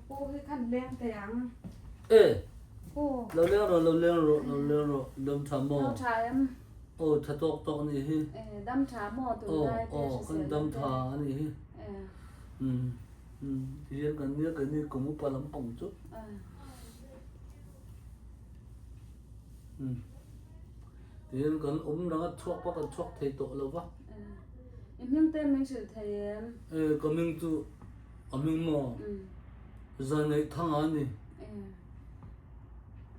Pu hi khan leng teh ang. E. Pu. Lo leng rawh, lo leng rawh, lo leng rawh. Dam tha maw? Lo tha em? Aw, tha tawk tawk a nih hi. E, dam tha maw tunlai te hrisel te? Aw, kan dam tha a nih hi. E. Um, um, tihian kan nia kan ni kum upa lampang chu. E. Um. Tihian kan awm dang a chhuak pawh kan chhuak thei tawh lo va. E. I hming te min hrilh thei em? E, ka hming chu A hming maw? Zaneih thang a ni.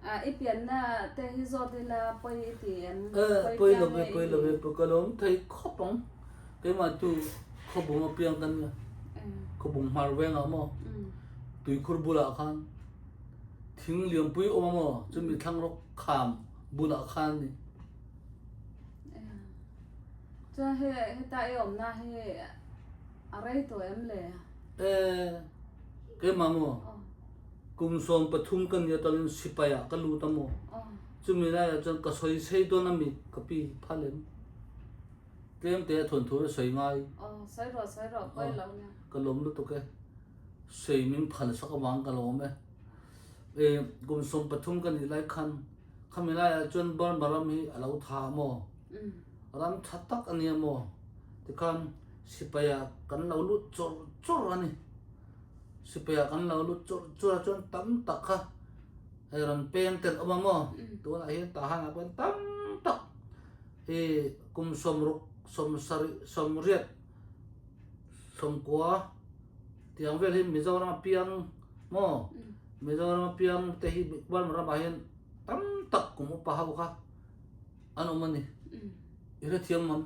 A i pianna te hi zawt ila pawi i ti em? E, pawi lo ve, pawi lo ve, ka lawm thei khawp ang. Keimah chu khawbung a piang ka nia. Khawbung hmar vengah maw? Tuikhur bulah khan thing lianpui awm a maw? Chumi thlang rawk kham bulah khan ni. Chuan he heta i awmna hi A rei tawh em le? E, keimah maw? Kum 13 ka ni atangin sipai ah ka lut a maw? Chumi laiah chuan ka sawi sei dawn a mi ka pi phal em? Tlem te a thuan thu a sawi ngai. Aw, sawi rawh, sawi rawh, pawi lo nia. Ka lawm lutuk e. Sawi min phal sak avang ka lawm e. E, kum 13 ka nih lai khan khami laiah chuan Burma ram hi a lo tha a maw? Ram tha tak a nia maw? Tikhan Sipai ah kan lo lut chawr chawr a ni. Sipai ah kan lo lut chawr chawr a chuan tam tak kha hei rawn peng ten awm a maw? Tunah hian Tahan ah pawh tam tak hi kum 60 70 80 90 tiang vel hi Mizoram a piang maw? Mizoram a piang te hi Burma ramah hian tam tak kum upa ho kha an awm a ni. I hrethiam mam?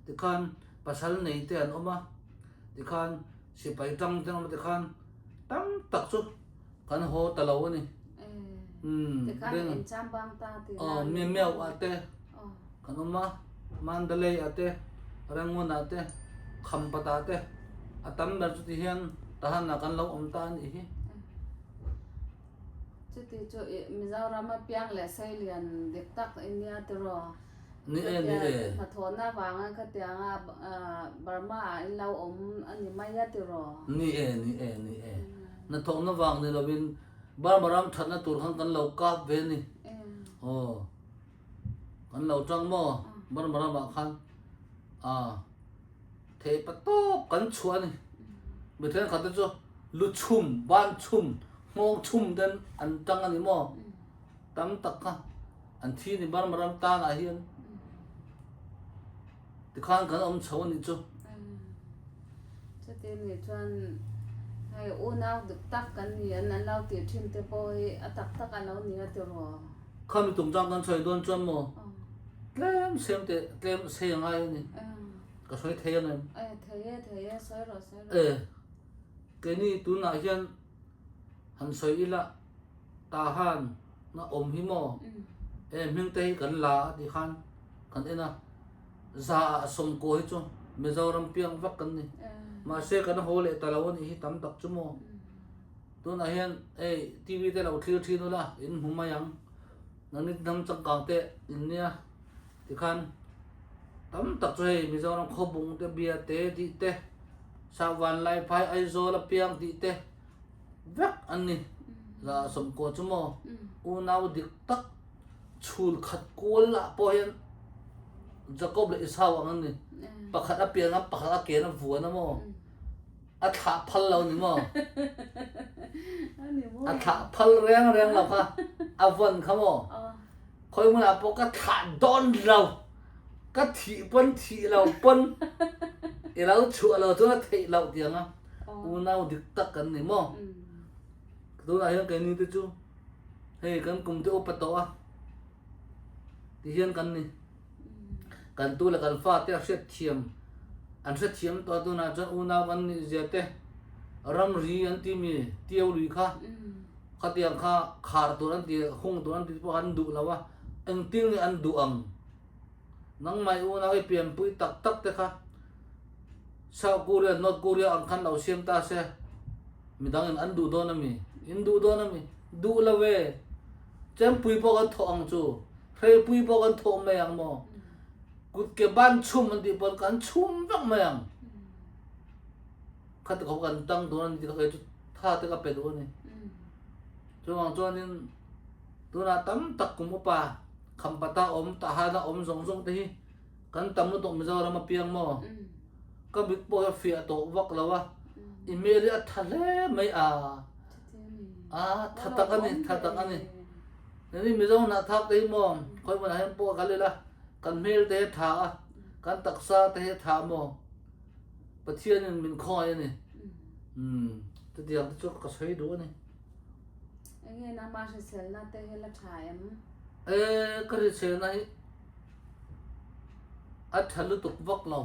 Tikhan pasal nei te an awm a, tikhan sipai tang te an awm a, tikhan tam tak chu kan haw ta lo a ni. Tikhan in cham bang ta ti na. Miau ah te kan awm a, Mandalay ah te, Rangoon ah te, Khampat ah te, a tam ber chu tihian Tahan ah kan lo awm ta a nih hi. Chuti chu i Mizoram a piang leh seilian dik tak i nia tiraw? Ni e, ni e. Hnathawhna avanga khatianga Burma ah in lo awm a ni mai a tiraw? Ni e, ni e, ni e. Hnathawhna vang ni lovin Burma ram thatna tur khan kan lo kap ve ni. Aw. Kan lo tang maw Burma ramah khan a thei pa tawp kan chhuah a ni. Mi thenkhat te chu lu chhum, ban chhum, nghawng chhum ten an tang a ni maw? Tam tak kha an thi ni Burma ram tanah hian tikhan kan awm chho a nih chu. Chuti nih chuan hei unau dik tak kan ni an an lo tih thin te pawh hi a tak tak a lo ni a tiraw? Khami tumchang kan sawi dawn chuan maw tlem sem teh tlem sei a ngai a ni. Ka sawi thei ang em? E, thei e, thei e, sawi rawh, sawi rawh. E, keini tunah hian han sawi ila Tahan na awm hi maw? E, hming te hi kan la a ti khan kan en a, za ah 90 hi chu Mizoram piang vek kan ni. Mahse kan haw leh ta lo a nih hi tam tak chu maw? Tunah hian hei TV te lo thlir thin ula in hmu mai ang. Nangni hnam changkang te in nia. Tikhan tam tak chu hei Mizoram khawbung te bia te tih te Sahvan Laiphai Aizawl a piang tih te vek an ni. La 90 chu maw unau dik tak chhul khat kual ah pawh hian Jacob leh Esau ang an ni. Pakhat a pian a pakhat a ken a vuan a maw a thlah phal lo ni maw a thlah phal reng reng lo kha a vawn kha maw. Khawi hmunah pawh ka thlah dawn lo. Ka thih pawn thih lo pawn i lo chhuah lo chuan a theih loh tiang a unau dik tak kan ni maw. Tunah hian keini te chu hei kan kum te upa tawh a ti hian kan ni. Kan tu leh kan fa te a hriatthiam an hrethiam tawh a tunah chuan unau kan nih zia te ramri an ti mi tiau lui kha. Khatiang kha khar tur an ti, hung tur an ti pawh an duh lo a, engtin nge an duh ang? Nangmah i unau i pianpui tak tak te kha South Korea, North Korea ang khan lo siam ta se, midangin an duh dawn a mi? In duh dawn a mi? Duh lo e! Chempui pawh kan thawh ang chu, hreipui pawh kan thawh mai ang maw? Kut ke ban chhum an tih pawn kan chhum vek mai ang. Khati khawp kan tang dawn a ni tih kha kei chu tha te ka pe duh a ni. Chuvang chuanin tunah tam tak kum upa Khampata awm, Tahana awm zawng zawng te hi kan tam lutuk Mizoram a piang maw? Ka mit pawh hi a fiah tawh vak lo a, i hmel hi a tha hle mai a, a tha tak a ni, tha tak a ni. Nini Mizo hnahthlak te hi maw khawi hmunah hian pawh kal ila kan hmel te hi a tha a, kan taksa te hi a tha maw? Pathianin min khawngaih a ni. Umm chutiang te chu ka sawi duh a ni. Enge nangmah hriselna te hi la tha em? E ka hriselna hi a tha lutuk vak lo.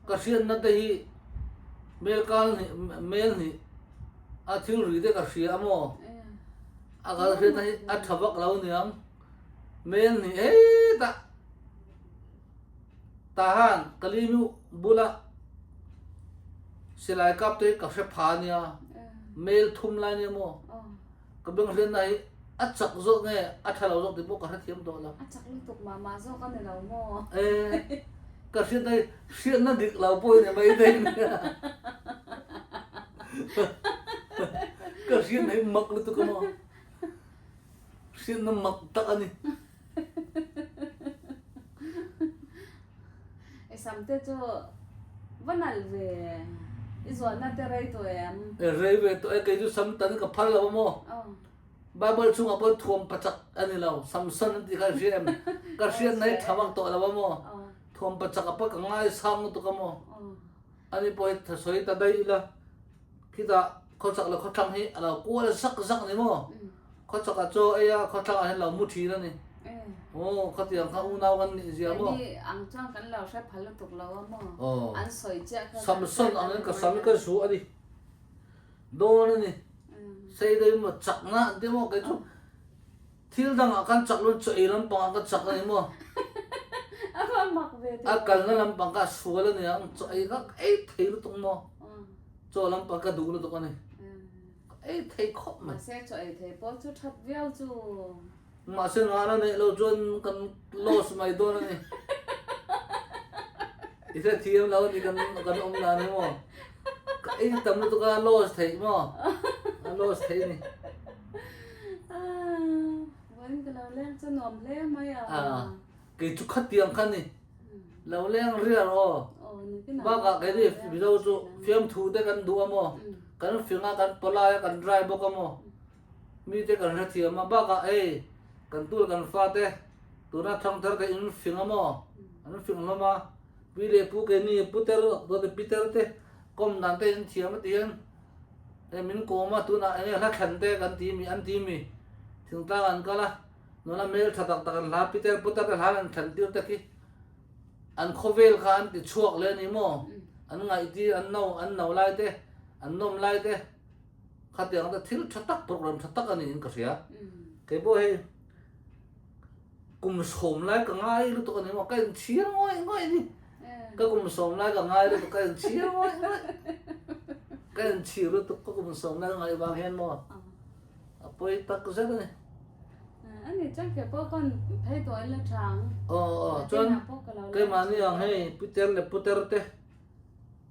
Ka hriatna te hi mel kal hnih mel hnih a thil ri te ka hria a maw? A ka hriatna hi a tha vak lo niang. Mel hnih hetah Tahan Kalinu bula silai kap te hi ka hre pha ania, mail thum lai ania maw? Ka beng hriatna hi a chak zawk nge a tha lo zawk tih pawh ka hrethiam tawh lo. A chak lutuk mah mah zawk a ni lo maw? E, ka hriatna hi hriatna dik lo pawh hi ni mai daih nia. Ka hriatna hi mak lutuk a maw? Hriatna mak tak a ni. I sam te chu va nalh ve, i zuahna te rei tawh em? E rei ve tawh e, kei chu sam tan ka phal lo a maw? Bible chungah pawh thuam pachak a ni lo, Samson an tih kha i hria em? Ka hriatna hi tha vak tawh lo a maw? Thuam pachak a pawh ka ngaisang lutuk a maw? Ani pawh hi tha sawi ta daih ila, khitah khawchak leh khawthlang hi a lo kual zak zak a ni maw? Khawchak ah chaw ei a, khawthlang ah hian lo mu thin a ni. Aw, khatiang kha unau kan nih zia maw? Keini ang chuan kan lo hre phal lutuk lo a maw? An sawi chiah kha kan Samson angin ka sam ka zu a ni. Dawn a ni. Sei deuh in maw chakna an ti maw kei chu thil dangah khan chak lo in chaw ei lampangah ka chak a ni maw? A va mak ve tih. A kalna lampang kha a sual a ni ang, chaw ei kha ka ei thei lutuk maw? Chaw lampang ka duh lutuk a ni. Ei thei khawp mai. Mahse chaw ei thei pawh chu that viau chu. Mahse ngana neih lo chuan kan loss mai dawn a ni. I hrethiam lo a ni kan kan awm dan hi maw. Ka ei tam lutuk a loss theih maw. A loss theih a ni. Vawiin ka lo leng chu nuam hle mai a. Kei chu khatiang kha ni. Lo leng rial aw. Bakah kei ni Mizo chu fiamthu te kan duh a maw? Kan fing a, kan pawlai a, kan dry bawk a maw? Mi te kan hrethiam a, bakah hei kan tu leh kan fa te tuna thangthar te in fing a maw? An fing hlawm a, pi leh pu kei ni puter dawt leh piter te kawm dan te in thiam a ti hian hei min kawm a, tunah enge hla thlan te kan ti mi an ti mi thingtlang an kal a. Nula hmel tha tak tak an hla Peter Potter te hla an thlan tir te khi an khawvel kha an ti chhuak leh a ni maw? An ngaihtir an no an no lai te an nawm lai te khatiang te thil tha tak program tha tak a niin ka hria. Kei pawh hei kum sawm lai ka ngai lutuk a ni maw? Ka inchhir ngawih ngawih a ni. Ka kum sawm lai ka ngai lutuk ka inchhir ngawih ngawih. Ka inchhir lutuk ka kum sawm lai ka ngaih vang hian maw? A pawi tak zet a ni. Ani chuan ke pawh kawn phei tawh ila thang. Aw aw chuan keimahni ang hei Peter leh Puter te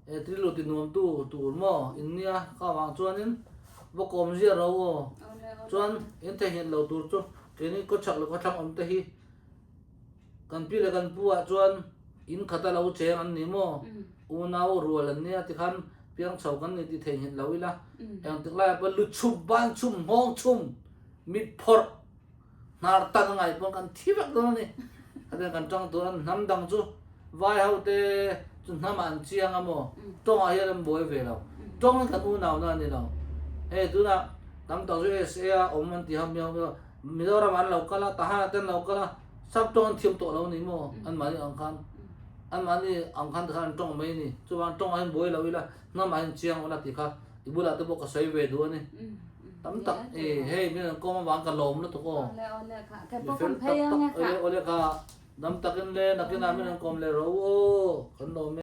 he thil ti nuam tu tur maw in nia ka vang chuanin va kawm ziah ro aw. Chuan in theihnghilh lo tur chu keini kawchhak leh khawthlang awm te hi kan pi leh kan pu ah chuan in khata lo cheng an ni maw unau rual an nia tikhan piang chho kan ni tih theihnghilh lo ila engtik laiah pawh lu chhum ban chhum nghawng chhum Mit phawrh hnar tan a ngai pawn kan thi vek dawn a ni. Khatia kan tang tur a hnam dang chu vai ho te chu hnam ah an chiang a maw tawng ah hian an buai ve lo. Tawng hi kan unau na a ni lo. Hei tunah tam tak chu SA a awm an ti ho Mizoram ah an lo kal a, Tahan ah te an lo kal a, sap tawng an thiam tawh lo a ni maw anmahni ang khan anmahni ang khan tikhan an tawng mai a ni. Chuvang tawng ah hian buai lo ila hnam ah hian chiang ula ti kha i bulah te pawh ka sawi ve duh a ni. Tam tak e hei min an kawm avang ka lawm lutuk aw. Mi fel tak tak awle awle kha dam takin le nakinah min an kawm leh rawh u aw kan lawm e.